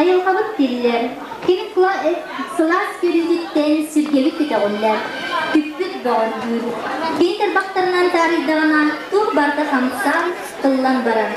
Айылҕабыт тиллэр, кини сылаас көрүүтүттэн сүргэбит көтөҕүллэр, түппүт бөҕөргүүр. Кини тарбахтарынан таарыйдаҕына, туох барыта хамсаан, тыллан барар.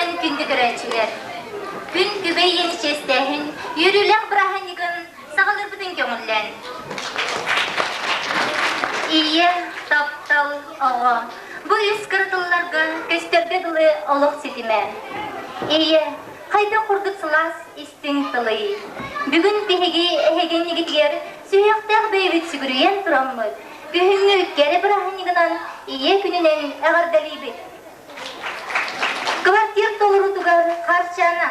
күнүнэн күндү көрөөччүлэр! Күн күбэй ийэни чиэстээһин үөрүүлээх бырааһынньыгын саҕалыырбытын көҥүллээн. Ийэ, таптал, оҕо. Бу үс кыра тылларга көстөргө дылы олох ситимэ. Ийэ, хайдах курдук сылаас истиҥ тылый. Бүгүн биһиги эһигиннигитигэр сүһүөхтээх бэйэбит сүгүрүйэн тураммыт, күһүҥҥү кэрэ бырааһынньыгынан Ийэ күнүнэн эҕэрдэлиибит! Квартира толоруутугар Харчана.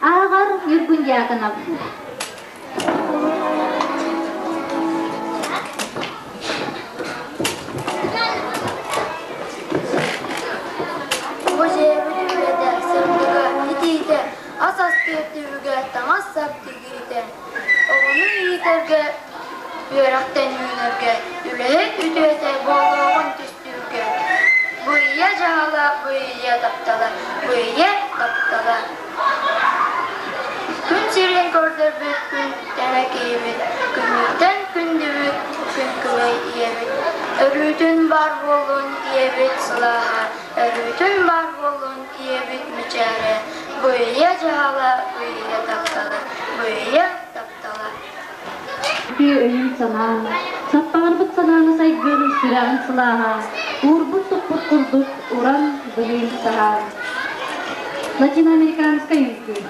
Ааҕар Ньургун Дьяконов. Бу дьиэбит үлэтэ, сырдыга, итиитэ, ас астыыр түбүгэ, таҥас-сап тигиитэ. Оҕону иитэргэ, үөрэхтэн үүнэргэ, үлэһит үтүөтэ буолуоҕун түстүүргэ. Бу ийэ дьаһала, бу ийэ таптала, бу ийэ таптала. Күн сирин көрдөрбүт күн тэҥэ киһибит, күннүттэн күндүбүт, күн күбэй ийэбит. Өрүүтүн баар буоллун ийэбит сылааһа, өрүүтүн баар буоллун ийэбит мичээрэ, бу ийэ дьаһала, бу ийэ таптала, бу ийэ таптала. Үтүө өйүн-санаан, саппаҕырбыт санааны сайгыр сүрэҕин сылааһа, уурбут-туппут курдук уран быһыын саһаан. Латиноамериканскай үҥкүү.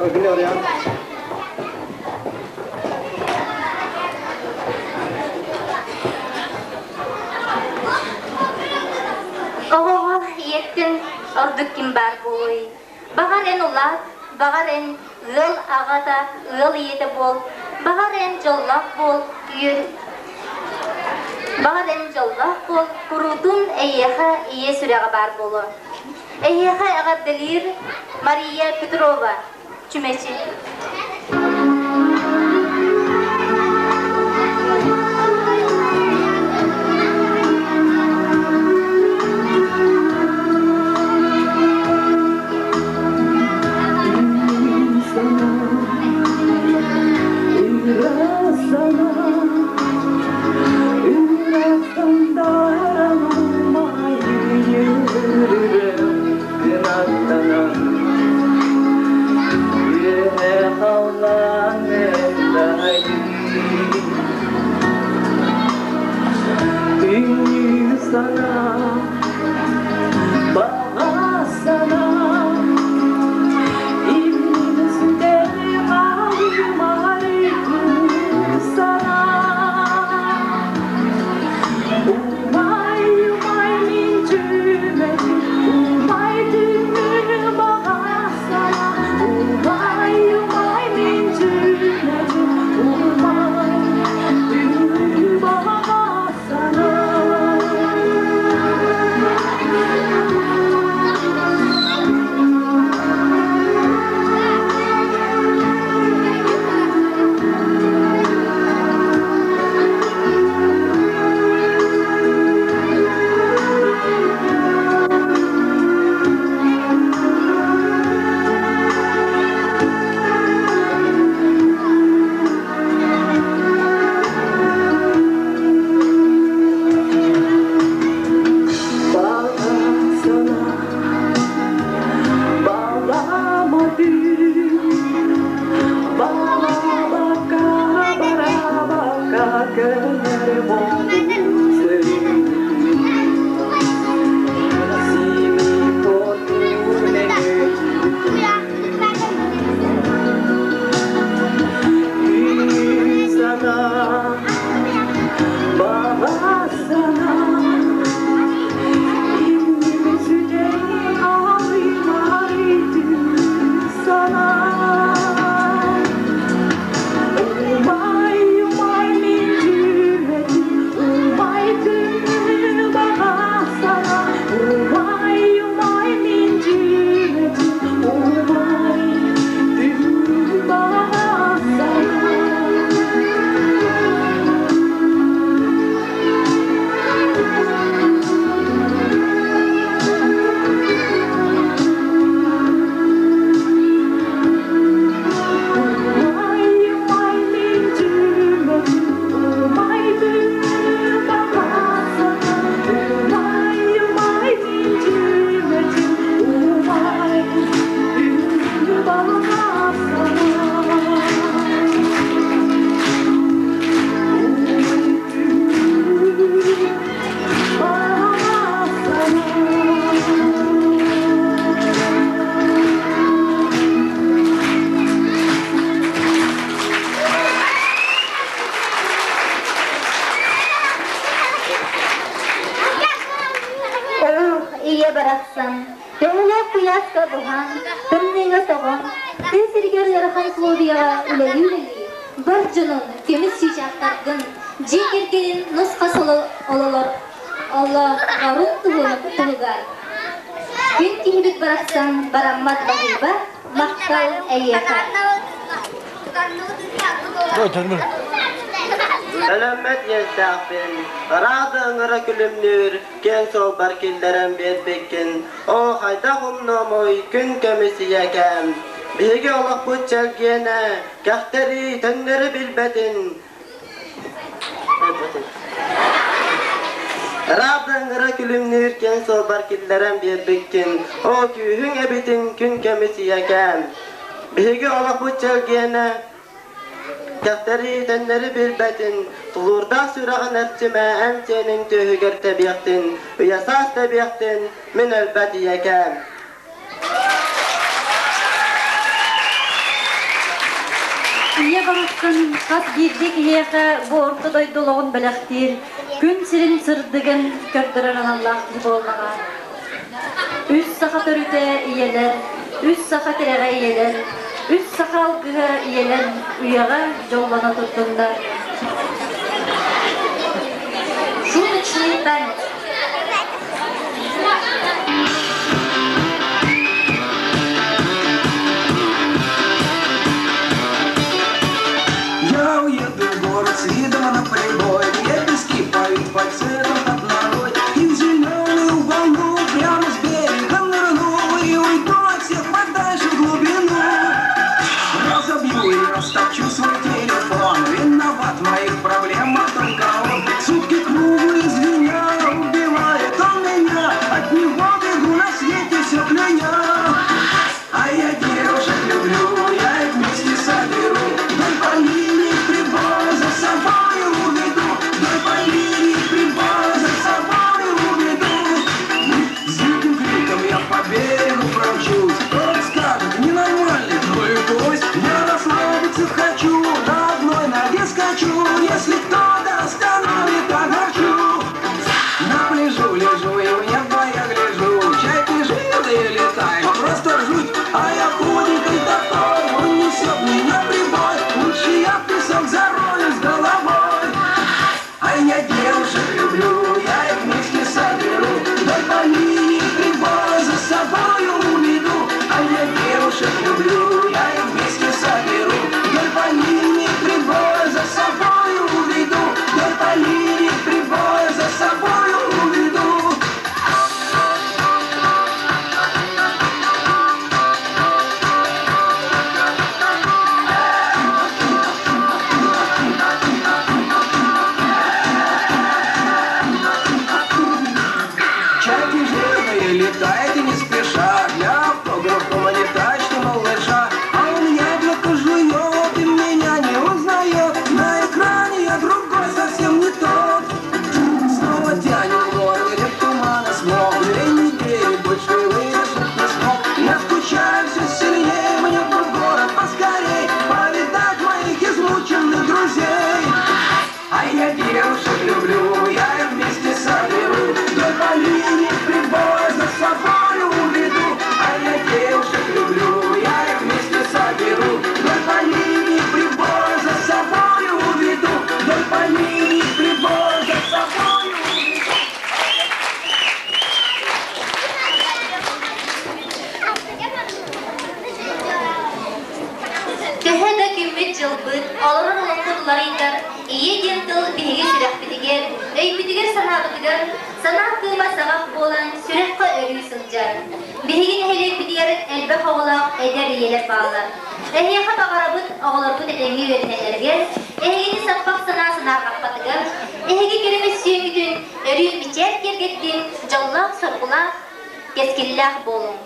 Оҕоҕо ийэттэн ордук ким баар буолуой? Баҕар эн улаат, баҕар эн ыал аҕата, ыал ийэтэ буол, баҕар эн дьоллоох буол, үөр Баҕар эн дьоллоох буол, куруутун эйиэхэ ийэ сүрэҕэ баар буолуо. Эйиэхэ эҕэрдэлиир Мария Петрова, Чүмэчи. Sana Оо, ийэ барахсан, төһөлөөх куйааска буһан, тымныыга тоҕон, тыа сиригэр ыарахан условияҕа үлэлии-үлэлии, бар дьонун көмүс чыычаахтаргын, дьиэ кэргэнин нус-хас ололор олорорун туһугар күн киһибит барахсан бараммат баһыыба, махтал эйиэхэ. Өлөммөт иэстээхпин, ыраах да ыҥыра күлүмнүүр, киэҥ суолбар киллэрэн биэрбиккин, оо, хайдах умнуомуй күн көмүс ийэкээм. Биһиги олохпут чэлгиэнэ, кэхтэрии, төннөрү билбэтин. Ыраах да ыҥыра күлүмнүүр киэҥ суолбар киллэрэн биэрбиккин, оо, күүһүҥ эбитин күн көмүс ийэкээм. Биһиги олохпут чэлгиэнэ, Кэхтэри-төннөрү билбэтин, тулуурдаах сүрэҕин эрчимэ эн сиэниҥ түөһүгэр тэбиэхтин, үйэ-саас тэбиэхтин, мин өлбөт ийэкээм. Ийэ барахсан хас биирдии киһиэхэ бу орто дойду олоҕун бэлэхтиир, күн сирин сырдыгын көрдөрөр аналлаах киһи буоллаҕа. Үс саха төрүтэ ийэлэр, үс саха тирэҕэ ийэлэр, үс саха алгыһа ийэлэр үйэҕэ дьоллоно турдуннар. Шуточный танец. Я уеду в город с видом на прибой, Где пески поют фальцетом под ногой, И в зеленую волну прямо с берега нырну, И уйду от всех подальше в глубину. Разобью и растопчу свой телефон, Виноват в моих проблемах только он. Сутки круглые звеня, убивает он меня, От него бегу на свете все кляня. А я девушек люблю, я их вместе соберу. Вдоль по линии прибоя за собой уведу. Вдоль по линии прибоя за собой уведу. С диким криком я по берегу промчусь. Кто скажет, ненормальный, ну и пусть. Я расслабиться хочу, на одной ноге скачу. Если кто-то остановит, огорчу. На пляжу лежу и в небо я гляжу. Чайки жирные летают, просто жуть. А я худенький такой, унесет меня прибой. Лучше я в песок зароюсь головой. А я девушек люблю, я их вместе соберу. Вдоль по линии прибоя за собою уведу. А я девушек люблю, я их вместе соберу. Вдоль по линии прибоя за собою уведу. Вдоль по линии прибоя за собою уведу. Чайки жирные летают и не спеша, Для автографа не тачки малыша. А он яблоко жует и меня не узнает. На экране я другой, совсем не тот. Снова тянет в горло, где туман и смог. 2 недели больше выдержать не смог. Я скучаю все сильнее, мне бы в город поскорей повидать моих измученных друзей. А я девушек люблю, я их вместе соберу. Вдоль по линии прибоя за собой уведу. А я девушек люблю, я их вместе соберу. Вдоль по линии прибоя за собой уведу. Вдоль по линии прибоя за собой уведу. Төһө да күммүт-дьылбыт, олорор олохпут уларыйдар, ийэ диэн тыл биһиги сүрэхпитигэр, өйбүтүгэр-санаабытыгар санаа кыыма саҕах буолан сүрэххэ өрүү сылдьар. Биһиги нэһилиэкпитигэр элбэх оҕолоох эдэр ийэлэр бааллар. Эһиэхэ баҕарабыт оҕолорбут этэҥҥэ үөрэнэллэригэр, эһигини саппах санаа санаарҕаппатыгар, эһиги кэрэ мөссүөҥҥүтүн өрүү мичээр киэргэттин, дьоллоох-соргулаах, кэскиллээх буолуҥ.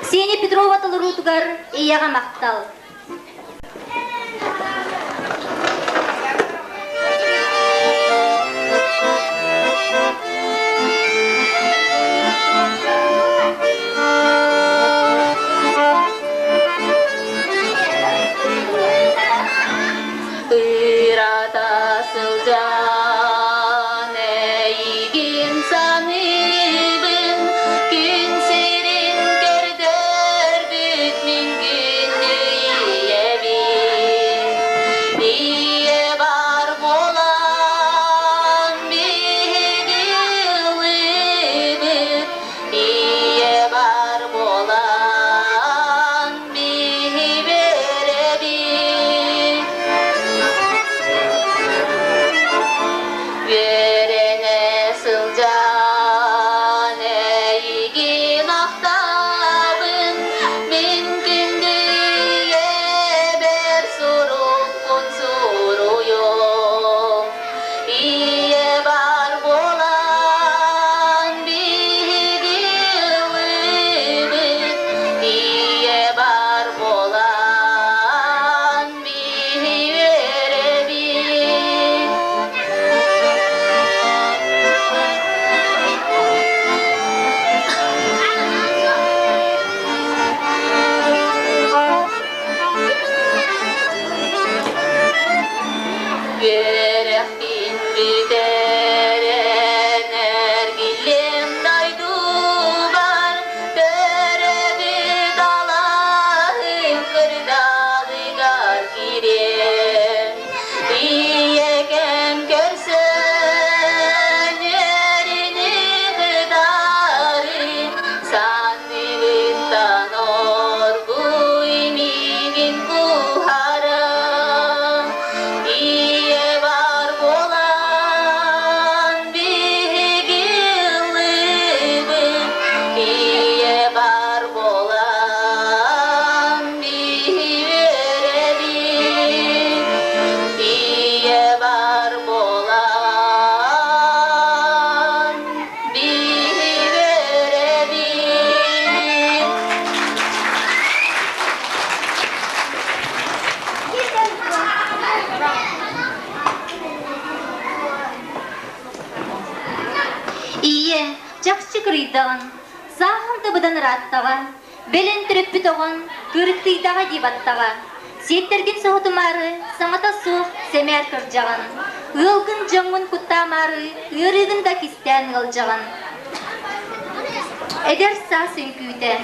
Ксения Петрова толоруутугар ийэҕэ махтал. Ырата сылдьан эйигин саныыбын, күн сирин көрдөрбүт мин күндү ийэбин. Ийэ бар буолан биһиги ыллыыбыт, ийэ бар буолан биһи үөрэбит. Чахчы кырыйдаҕын, сааһын да быдан ырааттаҕа, бэлэн төрөппүт оҕон кырыктыйдаҕа дии баттаҕа. Сиэттэргин соһутумаары, саҥата суох сэмээр кырдьаҕын. Ыалгын дьоҥҥун куттаамаары, ыарыыгын да кистээн ыалдьаҕын. Эдэр саас үҥкүүтэ.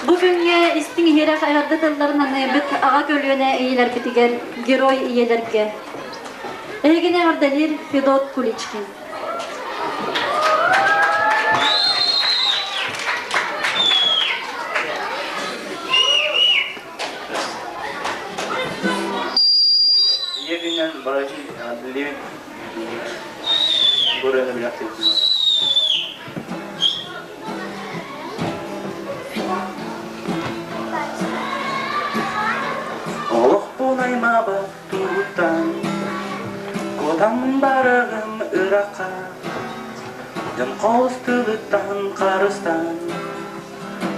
Бу күҥҥэ истиҥ иһирэх эҕэрдэ тылларын аныыбыт аҕа көлүөнэ ийэлэрбитигэр, герой ийэлэргэ. Эһигини эҕэрдэлиир Федот Куличкин. Ийэ күнүнэн барытын эҕэрдэлиибин. Бу ырыаны билэхтиибин. Олохпун аймаабат туһуттан Куотан барарым ырахха Дьон холус тылыттан харыстан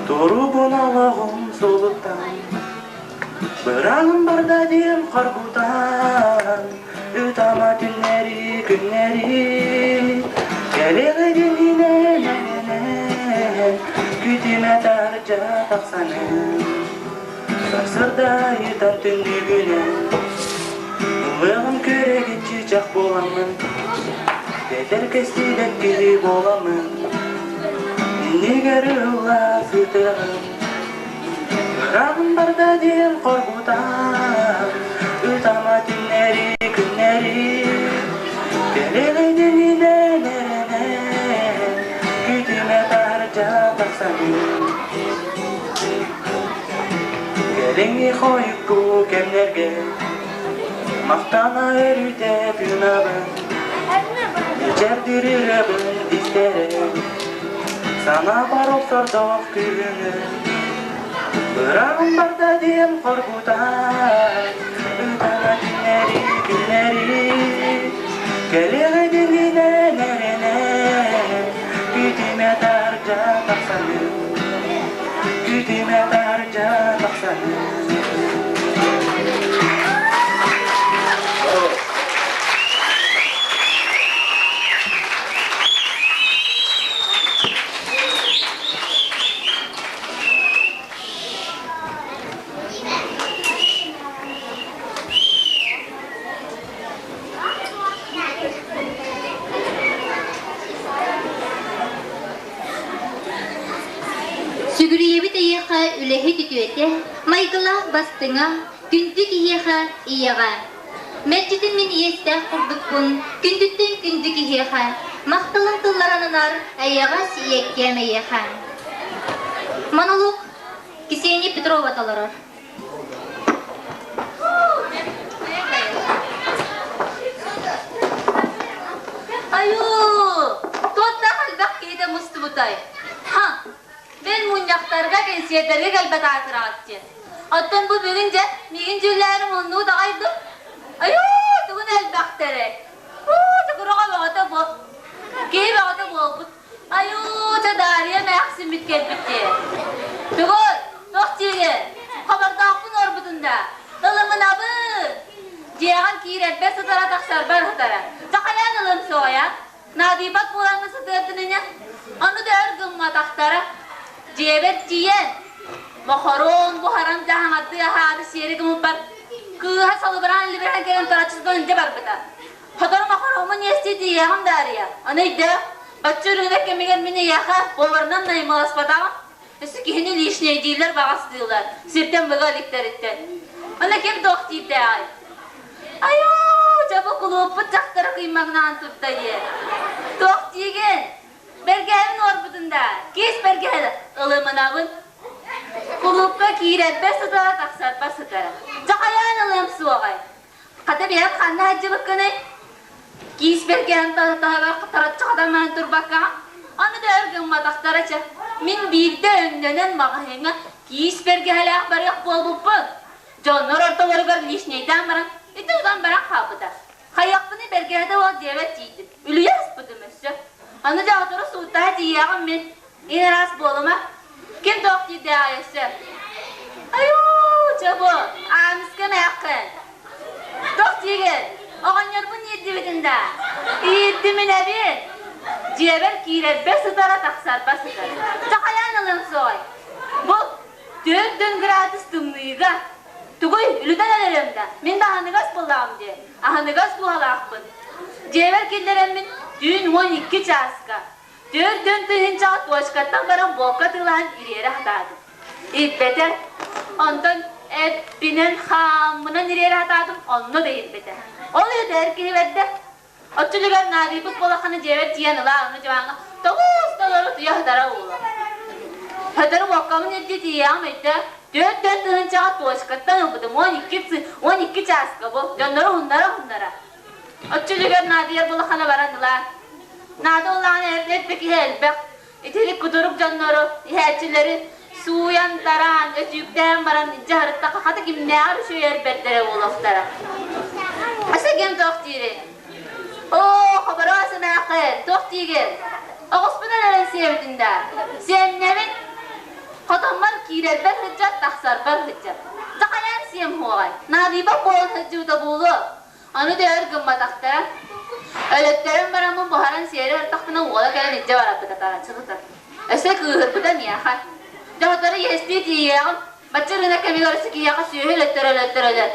Турубун олоҕум сулуттан Быраҕым барда диэн хоргутан Ытама түннэри күннэри Кэлиэҕи дининэн Күтүмэ таһырдьа тахсанын Сарсыарда ыйытан түннүгүнэн Ыллыаҕым күрэгит чыычах буоламмын Бэтэр кэстиилэк киһи буоламмын Иннигэр ылла сытыаҕым Ыраҕым барда диэн хоргутан Ытама түннэри күннэри Кэлэҕининэн эрэнэн Күтүмэ таһырдьа тахсабын Кэлиҥҥи хойукку кэмнэргэ Махтана өрүтэ тыынабын Мичэрдиир ырыабын истэрин Санаабар охсордоох күһүнү Быраҕым барда диэн хоргутан Ытана түннэри күннэри Кэлиэҕи дьиҥинэн эрэнэн Күтүмэ таһырдьа тахсанын Күтүмэ таһырдьа тахсанын. Үлэһит үтүөтэ, майгылаах бастыҥа, күндү киһиэхэ ийэҕэ. Мэлдьитин мин иэстээх курдукпун, күндүттэн күндү киһиэхэ, махталым тылларананар эйэҕэс ийэккээм эйиэхэ. Монолог Ксения Петрова толорор. Айуу, туоттаах элбэх киһитэ мустубутай. Ха, Бэл мунньахтарга, кэнсиэрдэргэ кэлбэт аатыраҕыт диэн. Оттон бу бүгүн дьэ, миигин дьүүллээри муннуу даҕайдым. Айуу, тугун элбэхтэрэй. Уу, чокуроҕо бөҕөтө буол. Киһи бөҕөтө буолбут. Айуу, чэ Дарья эмээхсиммит кэлбит дии. Тугуй, туох диигин? Хобордоохпун уорбутун да. Ылымынабын. Дьиэҕин киирэрбэр сытара тахсарбар сытара. Чахайаан ылым суоҕа Наадыйбат буолаҥҥын сытыардын ини. Ону да өр гымматахтара. Дьиэбэр тиийэн, мохоруон буһаран дьаһаҥардыы аһааты сиэри гыммыппар, кыыһа салыбыраан-илибирээн кэлэн тараччытынан илдьэ барбыта. Сотору мохоруоммун иэстии тиийиэҕим Даарыйа. Аны өйдөөх, бачча үрүҥүнэ кэмигэр мин эйиэхэ поварынан наймыласпатаҕым. Өссө киһини лишнэйдииллэр баҕас дииллэр, сиртэн быга иликтэриттэн. Аны ким туох диирдээҕий? Айуу, дьэ бу кулууппут дьахтара кыймаҥнаан турда дии. Туох диигин? Бэргэһэбин уорбутун да, киис бэргэһэ ылымынабын. Кулуупка киирэрбэр сытара, тахсарбар сытара. Дьэ хайаан ылыам суоҕай? Хата бэйэм ханна сылдьыбыккыный? Киис бэргэһэн таһыгар тараччы хатамманан турбакка, аны да өр гымматахтара чэ. Мин биирдэ өҥнөнөн маҕаһыыҥҥа киис бэргэһэлээх барыах буолбуппун. Дьоннор ортолоругар лишнэйдээн баран, ити тутан баран хаалбыта. Хайыахпыный бэргэһэтэ уол дьиэбэр тиийдим. Үлүйэ сыспытым өссө. Аны дьаҕатору сууттаһа тиийиэҕим мин. Ин араас буолума. Ким туох диирдээҕэй өссө? Айуу, чэ бу, Ааныска эмээххин. Туох диигин? Оҕонньорбун иирдибитин да? Иирдиминэбин. Дьиэбэр киирэрбэр сытара, тахсарбар сытара. Чэ хайаан ылыам суоҕай? Бу 40 градус тымныыга. Тугуй, үлүтэн эрэриэм да, мин да аһыныгас буоллаҕым дии. Аһыныгас дууһалаахпын. Дьиэбэр киллэрэммин түүн 12 чааска 40 тыһыынчаҕа точкаттан баран буокка атыылаһан ириэрэ сатаатым. Ирбэтэ. Онтон эппинэн хааммынан ириэрэ сатаатым, онно да ирбэтэ. Ол иһитэр киһи бэрдэ. Оччолугар наадыйбыт буолаххына дьиэбэр тиийэн ылаа, аны дьыбааҥҥа тоҕус толору утуйа сытара буолуо. Сотору буоккабын илдьи тиийэҕим өйдөө. 40 тыһыынчаҕа точкаттан ылбытым 12 чааска бу. Дьоннору уһуннара-уһуннара. Оччолугар наадыйар буолаххына баран ылаа. Наада улахан эрдэ киһи элбэх. Итирик кутурук дьоннору, иһээччилэри сууйан-тараан, өтүүктээн баран илдьэ сырыттахха хата кимнээҕэр үчүгэй бэрдэрэ буолуохтара. Аса ким туох диирий? Оо, хобороос эмээххин, туох диигин? Оҕуспун эрэн сиэбитин да, сиэннэбин. Хотоммор киирэрбэр сылдьар, тахсарбар сылдьар. Дьахайаан сиэм уоҕай, наадыйбат буолан сылдьыбыта буолуо. Аны да өр гымматахтара. Өлөттөрөн бараммын буһаран сиэри ыртахпына уола кэлэн илдьэ барарбыта тараччы Өссө кыыһырбыта миэхэ. Дьоһотору иэстии тиийиэҕим, бачча ырыына кэмигэр өссө киһиэхэ сүөһү өлөттөрө өлөттөрөлөр.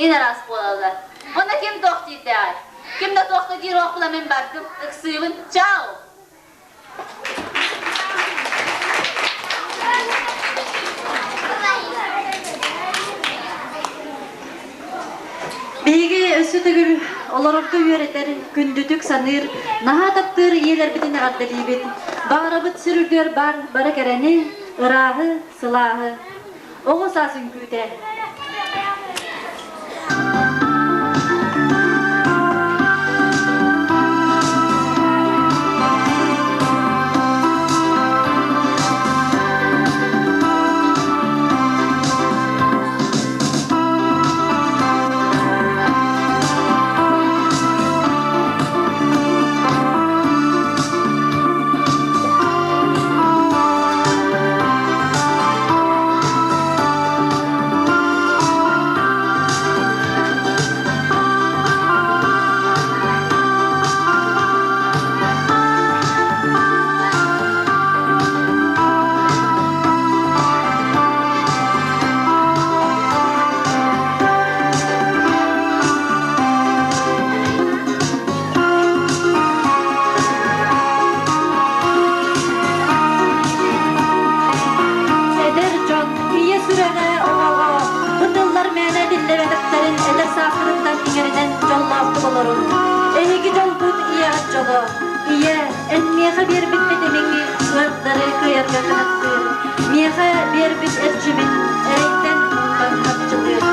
Ин араас буолаллар. Уонна ким туох диирдээҕий? Ким да туох да диир уохпуна мин бардым, ыксыыбын, чао! Биһиги өссө төгүл олорорго үөрэтэр, күндүтүк саныыр, наһаа таптыыр ийэлэрбитин эҕэрдэлиибит. Баҕарабыт сир үрдүгэр баар бары кэрэни, ырааһы, сылааһы. Оҕо саас үҥкүүтэ. дьоло, ийэ, эн миэхэ биэрбит тэтимиҥ ыардары кыайарга кынаттыыр, миэхэ биэрбит эрчимин эрэйтэн ууттан хапчылыыр.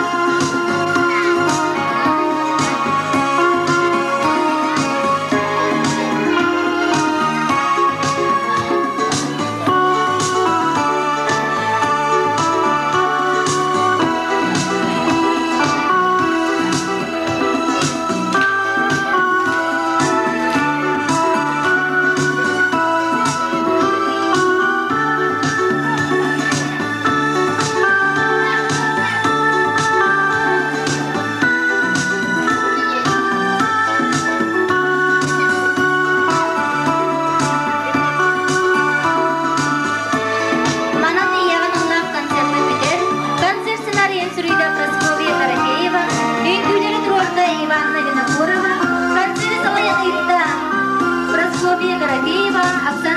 Манан ийэҕин ыллаах концерпын бүтэр. Концерт сценарийын суруйда Прасковья Дорофеева, үҥкүүлэри туруорда Иванна Винокурова, концеры салайан ыытта Прасковья Дорофеева, Оксана